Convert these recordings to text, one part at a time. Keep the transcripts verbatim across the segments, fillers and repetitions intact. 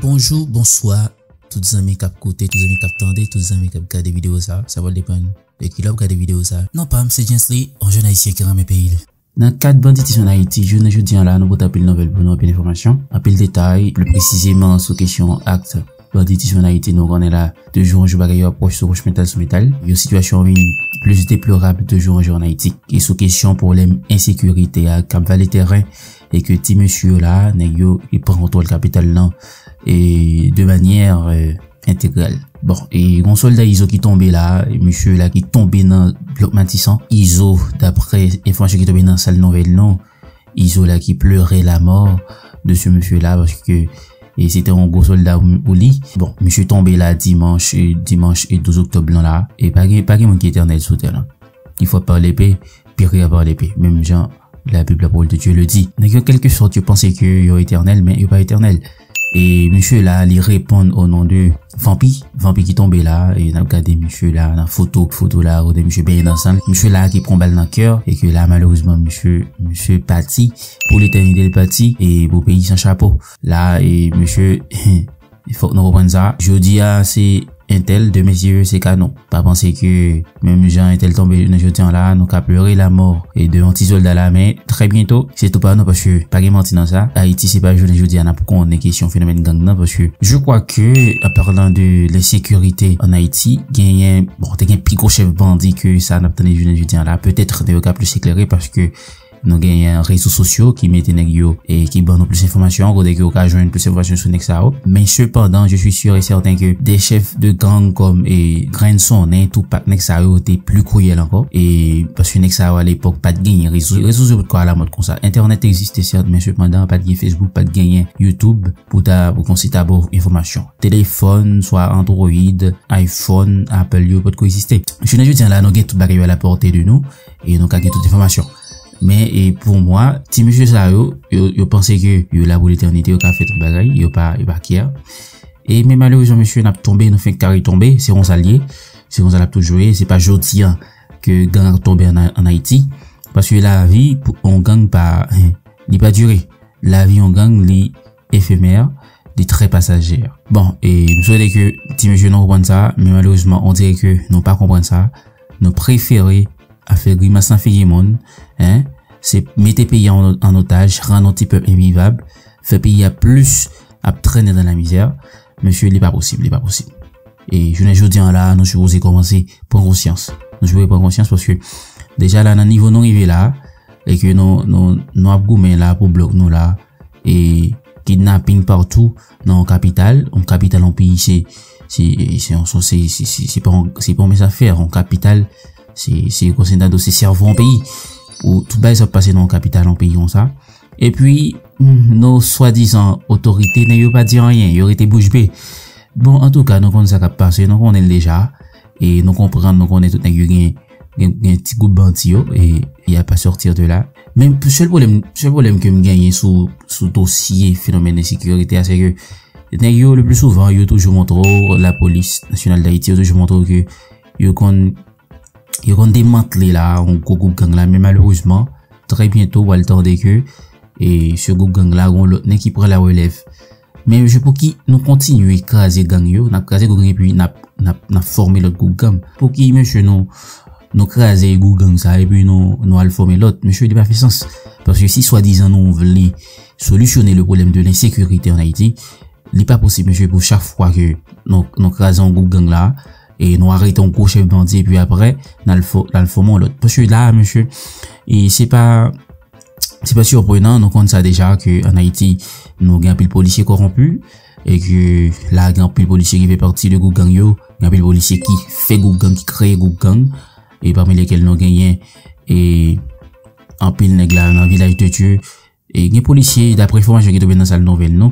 Bonjou, bonswa, tout zanmi k ap koute, tout zanmi k ap tande, tout zanmi k ap gade videyo sa. Sa pral depann de ki lè w ap gade videyo sa. Non pa m, se Gently, yon jèn ayisyen ki renmen peyi l. Nan kad banditis ann Ayiti, jounen jodi a la, nou pote anpil nouvèl pou nou, anpil enfòmasyon, anpil detay, pli presizeman sou kesyon akt banditis ann Ayiti. Nou konnen la, de jou an jou bagay yo ap wòch sou wòch, metal sou metal. Yon sitiyasyon vin plis deplorab de jou an jou ann Ayiti. E sou kesyon pwoblèm ensekirite a k ap vale tèren, e ke ti mesye yo la, nèg yo, yo pran kontwòl kapital lan, e de manyè, e, entegral. Bon, e gon sòlda Izo ki tonbe la, e misye la ki tonbe nan blòk Matisan. Izo, daprè enfòmasyon ki tonbe nan sal nouvèl nou, Izo la ki plere la mò de se mesye la, paske, e se te yon gwo sòlda pou, pou li. Bon, misye tonbe la dimanch, e dimanch e douz oktòb lan la, e pa gen, pa gen moun ki etènèl sou tè lan. Il faut par l'épée, périr par l'épée. Menm jan Labib, la parole de Dieu le dit. Nèg yo, kèlkesòt, yo panse ke yo etènèl, men yo pa etènèl. E misye la, li reponn o non de Vanpi. Vanpi ki tonbe la, e n ap gade misye la nan foto, foto la, kote misye benyen nan san. Misye la ki pran bal nan kè, e ke la, malerezman, misye, misye pati. Pou letènite, li pati, e pou peyi san chapo. La, e misye, fòk nou konprann sa. Jodi a, se entèl, demen, si Dye vle, se ka nou. Pa panse ke menm jan entèl tonbe jounen jodi an la, nou ka plere lamò e de yon ti sòlda la, men trè byento, se tou pa nou, paske pa gen manti nan sa. Ayiti, se pa jounen jodi a n ap konnen kesyon fenomèn gang nan, paske je crois que, en parlant de l'insécurité en Haïti, genyen, bon, te gen pi gwo chèf bandi ke sa n ap tande jounen jodi an la. Petèt, nèg yo ka plis eklere, paske nou genyen rezo sosyo ki mete nèg yo e ki ban nou plis enfòmasyon, kote ke ou ka jwenn plis enfòmasyon sou nèg sa yo. Men sepandan, je suis sûr et certain que des chefs de gang kòm, e, Grenn Sonnen, Tupac, nèg sa yo te pli kriyèl ankò. E paske nèg sa yo alepòk pa t genyen rezo, rezo sosyo pa t ko alamòd konsa. Entènèt egziste sèt, men sepandan pa t gen Facebook, pa t genyen YouTube pou ta, pou konsi ta ba w enfòmasyon. Telefòn, swa Android, iPhone, Apple yo pa t ko egziste. Jounen jodi an la, nou gen tout bagay yo a la pòte de nou e nou ka gen tout enfòmasyon. Men, e pou mwen, ti mesye sa yo, yo, yo panse ke yo la pou letènite, yo ka fè tout bagay, yo pa, yo pa kè. E men malerezman, mesye, n ap tonbe, nou fenk kare tonbe, se konsa l ye, se konsa l ap toujou ye, se pa jodi an ke gang ap tonbe ann, ann Ayiti, paske lavi pou yon gang pa, li pa dire. Lavi yon gang, li efemè, li trè pasajè. Bon, e m swete ke ti mesye nou konprann sa, men malerezman, on dirè ke nou pa konprann sa. Nou prefere ap fè grimas nan figi moun, en, se mete peyi a an, an otaj, rann yon ti pèp envivab, fè peyi a plis ap trennen dan la mizè. Mesye, li pa posib, li pa posib. E jounen jodi an la, nou sipoze kòmanse pran konsyans. Nou sipoze pran konsyans paske deja la, nan nivo nou rive la, e ke nou, nou, nou ap goumen la pou blòk nou la, e kidnaping patou nan yon kapital. Yon kapital, yon peyi, se, se, se, se, se, se, se pa yon, se pa yon mens afè. Yon kapital, se, se konsidere se sèvo yon peyi. Ou tout bagay sa ap pase nan yon kapital, yon peyi konsa. Epi, hmm, nou swadizan otorite, nèg yo pa di anyen, yo rete bouch be. Bon, antouka, nou konn sa k ap pase, nou konnen l deja. E nou konprann, nou konnen tout nèg yo gen, gen, gen ti gwoup bandi yo, e y a pas sortir de la. Men sèl pwoblèm, sèl pwoblèm ke m genyen sou, sou dosye fenomèn ensekirite a, se ke nèg yo, le pli souvan, yo toujou montre w, Lapolis Nasyonal d Ayiti, yo toujou montre w ke yo konn, yo konn demantle la, yon gwo gwoup gang la, men malerezman, trè byento, w al tande ke, e, se gwoup gang la, gon lòt nèg ki pran la relèv. Men je pou ki nou kontinye kraze gang yo, n ap kraze gwoup gang epi n ap, n ap, n ap fòme lòt gwoup gang. Pou ki, mesye, nou, nou kraze gwoup gang sa epi nou, nou al fòme lòt? Mesye, li pa fè sans. Paske si swadizan nou vle solisyone le problème de l'insécurité en Haïti, li pa posib, mesye, pou chak fwa ke nou, nou kraze yon gwoup gang la, e nou arete yon gwo chèf bandi, epi apre, n al fò-, n al fòme yon lòt. Paske la, mesye, e se pa, se pa siprenan, nou konn sa deja, ke ann Ayiti, nou gen anpil polisye kòwonpi, e ke la, gen anpil polisye ki fè pati de gwoup gang yo, gen anpil polisye ki fè gwoup gang, ki kreye gwoup gang, e pami lekel nou genyen, e anpil nèg la nan Vilaj de Dye, e gen polisye, daprè enfòmasyon ki tonbe nan sal nouvèl nou,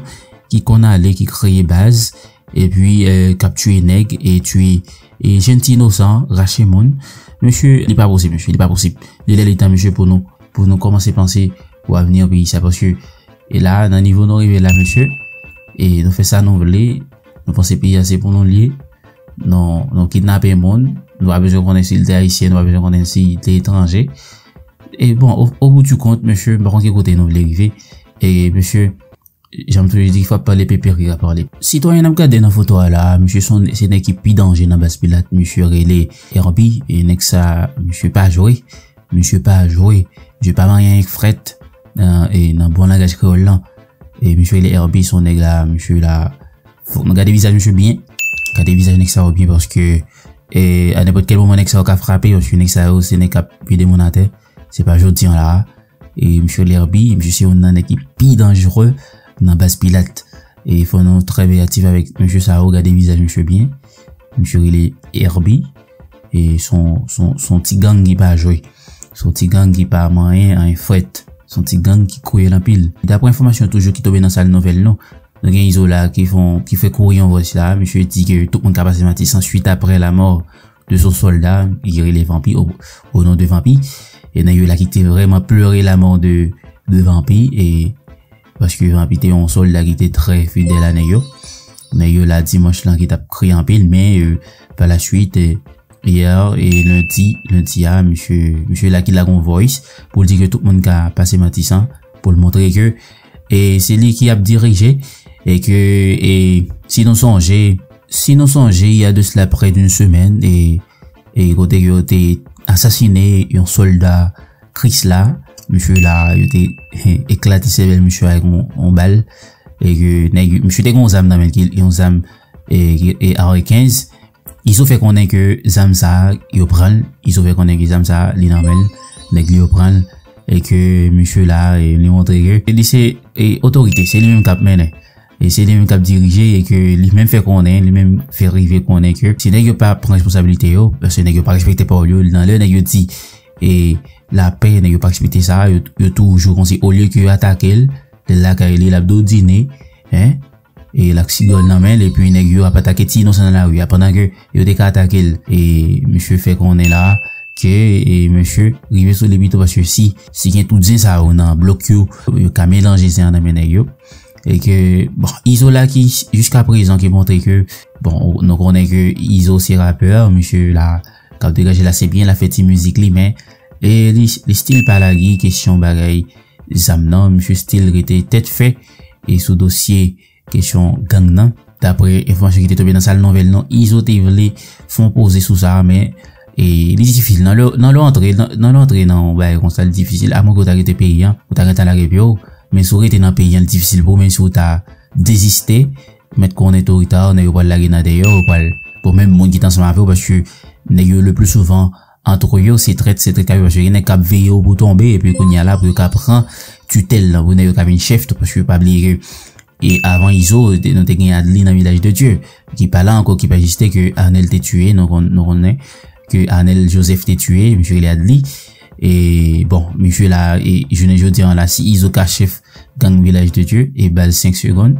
ki konn ale, ki kreye baz, epi, e, k ap tiye nèg, e tiye, e, jenn ti inosan, rache moun. Mesye, li pa posib, mesye, li pa posib. Li lè, li tan, mesye, pou nou, pou nou kòmanse panse pou avni peyi sa, paske, e la, nan nivo nou rive la, mesye, e nou fè sa nou vle, nou panse peyi a se pou nou l ye, nou, nou kidnape moun, nou pa bezwen konnen si l te ayisyen, nou pa bezwen konnen si l te etranje. E bon, o, o bout di kont, mesye, m pa konn ki kote nou vle rive. E mesye, jan m toujou di, fò pale, peperi a pale. Sitwayen n ap gade nan foto a la, misye se yon, se nèg ki pi danje nan Baz Pilat, misye rele Herby, e nèg sa, misye pa jwe, misye pa jwe, misye pa manyen frèt, nan, e nan bon langaj kreyòl lan. E misye rele Herby, se yon nèg la, misye la, fòk nou gade vizaj misye byen, gade vizaj nèg sa yo byen, paske, e, a nenpòt kèl moman nèg sa yo ka frape, paske nèg sa yo, se nèg k ap vide moun atè, se pa jodi an la a. E misye Lerby, misye se youn nan nèg ki pi danjere nan Baz Pilat. E fò nou trè veyatif avèk mesye sa yo, gade vizaj misye byen. Misye rele Herby. E se yon, se yon, se yon ti gang ki pa jwe. Se yon ti gang ki pa manyen, anyen frèt. Se yon ti gang ki kriyèl anpil. Daprè enfòmasyon toujou ki tonbe nan sal nouvèl nou, nou gen Izola ki fon, ki fè kouri yon vòs la. Misye di ke tout moun ka pase Matisan swit aprè lamò de son sòlda, ki rele Vanpi, o, o non de Vanpi. E nèg yo la ki te vrèman plere lamò de, de Vanpi, e paske Vanpi te yon sòlda ki te trè fidèl a nèg yo. Nèg yo la dimanch lan ki t ap kriye anpil, men, e, pa la swit, e, yè, e lendi, lendi a, misye, misye la ki lage yon voice pou l di ke tout moun ka pase Matisan, pou l montre ke, e, se li ki ap dirije, e ke, e, si nou sonje, si nou sonje, il y a de cela près d'une semaine, e, e kote yo te asasine yon sòlda Krisla, misye la, yo te, e, eklate sèvèl misye avèk yon, yon bal, e ke nèg, misye te gen yon zam nan men l, ki, yon zam, e, ki, e, A R kenz. Izo fè konnen ke zam sa a, yo pran l. Izo fè konnen ke zam sa a, li nan men l. Nèg li yo pran l. E ke misye la, e, li montre ke li se, e, otorite, se li menm k ap mennen. E se li menm k ap dirije, e ke li menm fè konnen, li menm fè rive konnen ke si nèg yo pa pran responsablite yo, paske nèg yo pa respekte pawòl yo, nan lè nèg yo di, e, lapè, nèg yo pa respekte sa, yo, yo toujou konsi, olye ke yo atake l, lè l lakay li, l ap dodine, en, e l ak sigòl nan men l, epi nèg yo ap atake ti inosan nan lari a, pandan ke yo te ka atake l. E misye fè konnen la ke, e, misye rive sou li pito, paske si, si gen tout zen sa yo nan blòk yo, yo ka melanje zen an nan men nèg yo. E ke, bon, Izola ki, jiska prezan, ki montre ke, bon, nou konnen ke Izo se rapè, misye la, k ap degaje l ase byen, l ap fè ti mizik li, men, e li, li still pa lage kesyon bagay zam nan, misye still rete tèt fè, e sou dosye kesyon gang nan. Daprè enfòmasyon ki te tonbe nan sal nouvèl nou, Izo te vle fè yon poze sou sa, men, e, li difisil. Nan lè, nan lè w antre, nan, nan lè w antre nan yon bagay konsa, li difisil. Amwen ke w ta kite peyi an, ou ta gentan lage pye w. Men si w rete nan peyi an, li difisil pou w, menm si w ta deziste, mèt konnen to ou ta, nèg yo pral lage nan dèyè w, yo pral, bon, menm moun ki t ansanm avè w, paske nèg yo le pli souvan, antre yo, se trèt, se trèt k ap yo, paske gen nèg k ap veye w pou w tonbe, epi kounye a la, pou yo ka pran titèl lan, pou nèg yo ka vin chèf tou, paske pa bliye ke, e avan Izo, te, nou te gen Adli nan Vilaj de Dye, ki pa la ankò, ki pa egziste, ke Arnel te tiye, nou konn, nou konnen ke Arnel Joseph te tiye, misye rele Adli. E, bon, misye la, e jounen jodi an la, si Izo ka chèf gang Vilaj de Dye, e baz senk segonn.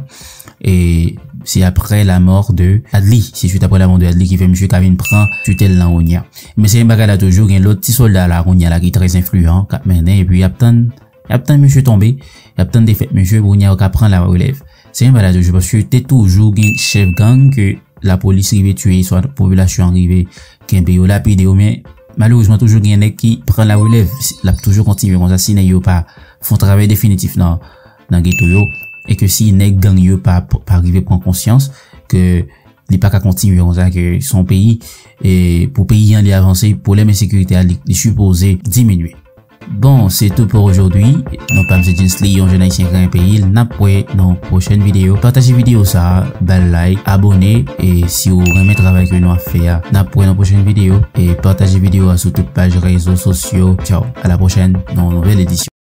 E se aprè lamò de Adli, se swit aprè lamò de Adli ki fè misye ka vin pran titèl lan kounye a. Men se menm bagay la toujou, gen lòt ti sòlda la kounye a la ki trè enfliyan, k ap mennen, epi y ap tann, y ap tann misye tonbe, y ap tann defèt misye, pou kounye a yo ka pran larelèv. Se menm bagay la toujou, paske te toujou gen chèf gang ke lapolis rive tiye, swa popilasyon an rive kenbe yo, lapide yo, men malerezman toujou gen nèg ki pran larelèv. L ap toujou kontinye konsa si nèg yo pa fè yon travay definitif nan, nan geto yo, e ke si nèg gang yo pa, pa rive pran konsyans ke li pa ka kontinye konsa, ke se yon peyi, e pou peyi an li avanse, pwoblèm ensekirite a li, li sipoze diminye. Bon, c'est tout pour aujourd'hui. Non pa m se Jensley, yon jèn ayisyen k renmen peyi l. N ap wè nan yon pwochèn videyo. Pataje videyo sa a, ba l like, abòne, e si w renmen travay ke nou ap fè a, n ap wè nan pwochèn videyo. E pataje videyo a sou tout paj rezo sosyo. Tchaw, à la prochaine, nan yon nouvèl edisyon.